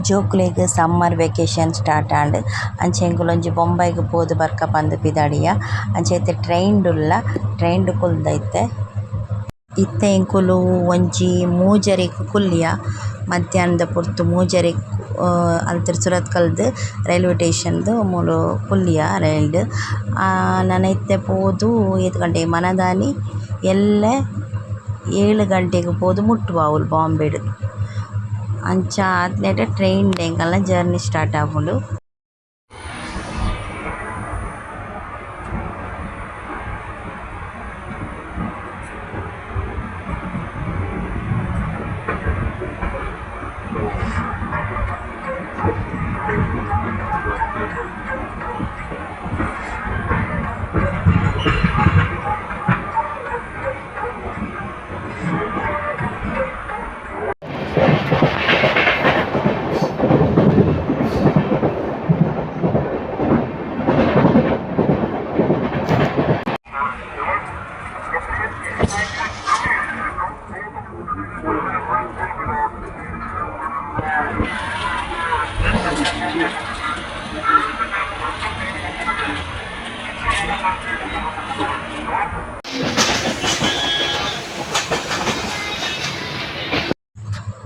ಜೋಕುಲೆಗ್ summer vacation start ಆಂಡ್. ಅಂಚ ಎಂಕುಲು ಒಂಜಿ ಬೊಂಬೈಗ್ ಪೋದು ಬರ್ಕ ಪಂದ್ ಪಿದಾಡಿಯ. ಅಂಚ ಇತ್ತೆ ಟ್ರೈನ್ ಡ್ ಉಲ್ಲ ಟ್ರೈನ್ ಡ್ ಕುಲ್ದ ಇತ್ತೆ. ಇತ್ತೆ ಎಂಕುಲು ಒಂಜಿ ಮೂಜರೆಗ್ ಕುಲ್ಲಿಯ ಮದ್ಯಾನ್ದ ಪೊರ್ತು ಮೂಜರೆಗ್ ಅಲ್ತ್ ಸುರತ್ಕಲ್ ದ್ ರೈಲ್ವೆ ಸ್ಟೇಷನ್ ಡ್ ಮೂಲು ಕುಲ್ಲಿಯ ರೈಲ್ ಡ್ ನನ ಇತ್ತೆ ಪೋದು ಏತ್ ಗಂಟೆಗ್ ಮನದಾನಿ ಎಲ್ಲೆ 7 ಗಂಟೆಗ್ ಪೋದು ಮುಟ್ಟುವ ಅವ್ಲು ಬಾಂಬೆಡ್. ಅಂಚ ಆತ್ನೇಟ ಟ್ರೈನ್ ಡ್ ಎಂಕಲ್ನ ಜರ್ನಿ ಸ್ಟಾರ್ಟ್ ಆಪುಂಡು.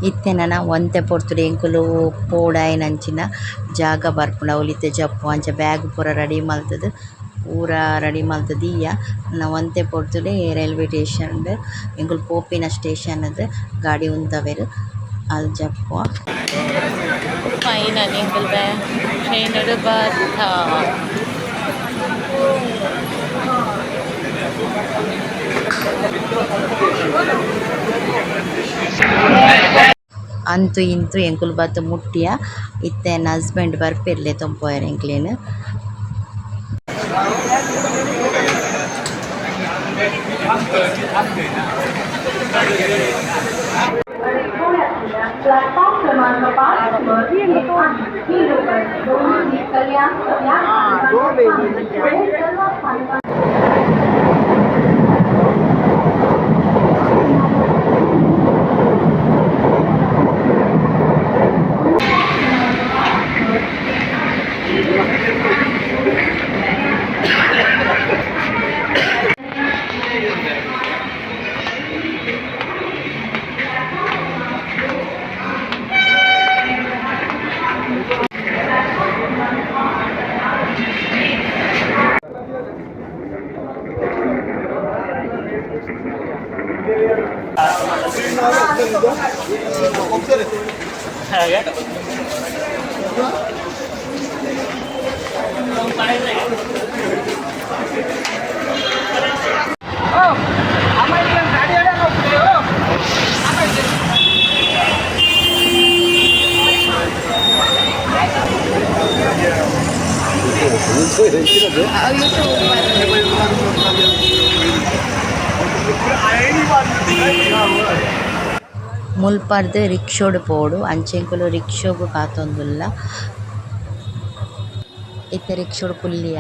ಇತ್ತೆ ನನ ಒಂತೆ ಪೊರ್ತುಡು ಎಂಕುಲು ಪೋಡಾಯಿನಂಚಿನ ಜಾಗ ಬರ್ಪುಂಡು ಅವ್ಲು ಇತ್ತೆ ಜಪ್ಪು ಅಂಚ ಬ್ಯಾಗ್ ಪೂರ ರೆಡಿ ಮಲ್ತುದು ಪೂರ ರೆಡಿ ಮಲ್ತ್ ದೀಯ ನನ ಒಂತೆ ಪೊರ್ತುಡೆ ರೈಲ್ವೆ ಸ್ಟೇಷನ್ ಡ್ ಎಂಕುಲು ಪೋಪಿನ ಸ್ಟೇಷನ್ ಡ್ ಗಾಡಿ ಉಂತಾವೆರ್ ಅಲ್ ಜಪ್ಪುವ. ಫೈನಲಿ ಎಂಕುಲು ಟ್ರೈನ್ ಡ್ ಬತ್ತ. ಅಂತು ಇಂತು ಎಂಕುಲು ಬತ್ತ್ ಮುಟ್ಟಿಯ ಇತ್ತೆ ಎನ್ನ ಹಸ್ಬೆಂಡ್ ಬರ್ಪೆರ್ ಲೆತೊಂದು ಪೋಯೆರೆ ಎಂಕ್ಲೆನ್. ಮುಲ್ಪರ್ದ್ ರಿಕ್ಷೊಡು ಪೋವೊಡು ಅಂಚ ಎಂಕುಲು ರಿಕ್ಷೊಗು ಕಾತೊಂದುಲ್ಲ. ಇತ್ತೆ ರಿಕ್ಷೊಡು ಕುಲ್ಲಿಯ.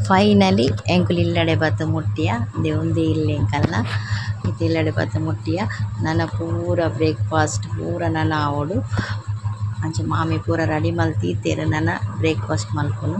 ಫೈನಲಿ ಎಂಕುಲು ಇಲ್ಲಡೆ ಬತ್ತ್ ಮುಟ್ಟಿಯ ಉಂದೆ ಉಂದೇ ಇಲ್ಲ್ ಎಂಕಲ್ನ ಇತ್ತೆ ಇಲ್ಲಡೆ ಬತ್ತ್ ಮುಟ್ಟಿಯ ನನ ಪೂರ ಬ್ರೇಕ್ಫಾಸ್ಟ್ ಪೂರ ನನ ಆವೊಡು ಅಂಚ ಮಾಮಿ ಪೂರ ರೆಡಿ ಮಲ್ತ್ ದೀತೆರ್ ನನ ಬ್ರೇಕ್ಫಾಸ್ಟ್ ಮಲ್ಪುನು.